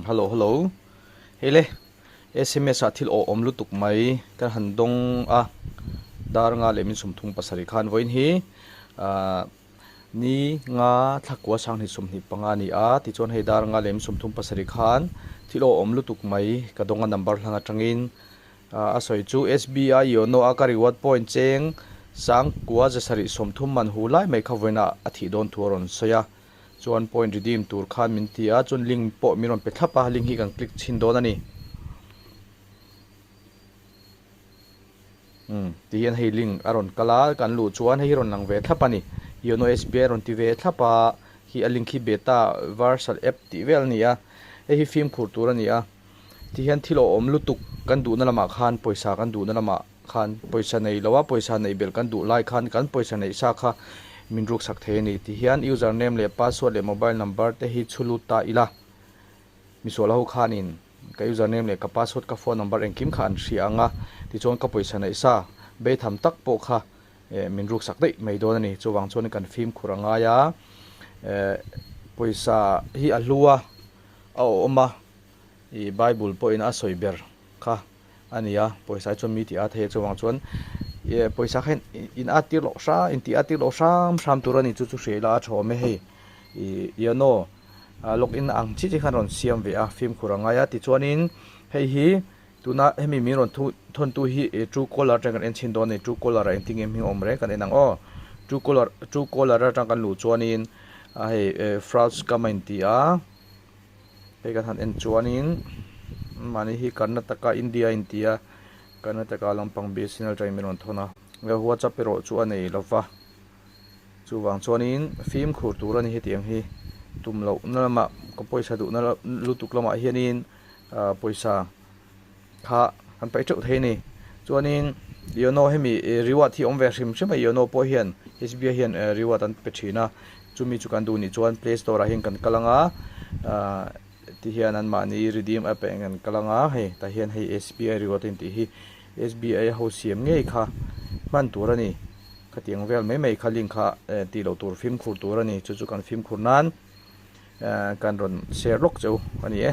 Hello hello hei le sms ah thil awh awm lutuk mai kan han dawng a dar nga leh min 37 khan vawiin hi ah ni nga thlakua sanghnih 25 a ni a tichuan hei dar nga leh min 37 khan thil awh awm lutuk mai ka dawng a number hlang atangin ah a sawi chu SBI yono a ka reward point cheng sangkua 730 man hu lai mai kha vawiin ah a thih dawn thu a rawn sawi a. Chuan point redeem tur khan min ti a, chuan link pawh min rawn pe thlap a, link hi kan click chhin dawn a ni. Umm ti hian hei link a rawn kal a, kan luh chuan hei hi rawn lang ve thlap a ni. Yono SBI a rawn ti ve thlap a, hi a link hi beta versal app tih vel a ni a, hei hi fimkhur tur a ni a. Ti hian thil awhawm lutuk kan duhna lamah khan pawisa kan duhna lamah khan pawisa nei lo a, pawisa neih belh kan duh lai khan kan pawisa neih sa kha min ruk sak thei a ni. Tihian user name leh password leh mobile number te hi chhu lut ta ila, misual ho khanin ka user name leh ka password ka phone number engkim kha an hria ang a, tichuan ka pawisa neih sa beitham tak pawh kha min ruk sak daih mai dawn a ni. Chuvang chuan kan fimkhur a ngai a, pawisa hi a hlu a, a awm a, ih bible pawhin a sawi ber kha. A ni a, pawisa hi chuan mi tih a thei a, chuvang chuan ih pawisa kha in at tir loh hram in tih at tir loh hram hram tur a ni chu chu hria ila a tha awm e hei ih yono log in ang chi chi khan rawn siam ve a fimkhur a ngai a tichuanin hei hi tuna hemi min rawn thu thawn tu hi ih true caller atang kan en chhin dawn a ni true caller ah engtin nge hming awm reng kan en ang aw true caller true caller atang kan luh chuanin a hei fraud scam a inti a. Hei kan han en chuanin mahni hi Karnataka India a inti a, Karnataka lampang BSNL atangin min rawn thawn a, WhatsApp erawh chu a nei lo va, chuvang chuanin fimkhur tur a ni hetiang hi tum lohna lamah ka pawisa duhna lutuk lamah hianin ah pawisa kha kan paih teuh thei a ni. Chuanin Yono hemi reward hi awm ve hrim hrim a, Yono pawh hian SBI hian reward an pe thin a, chumi chu kan duh nih chuan play store ah hian kan kal ang a, ah ti hian anmahni redeem app ah hian kan kal ang a, hei tah hian hei SBI reward a intih hi SBI ho siam ngei kha hman tur a ni, khatiang vel mai mai kha link kha tih loh tur fimkhur tur a ni, chu chu kan fimkhur nan kan rawn share lawk cheu a ni e.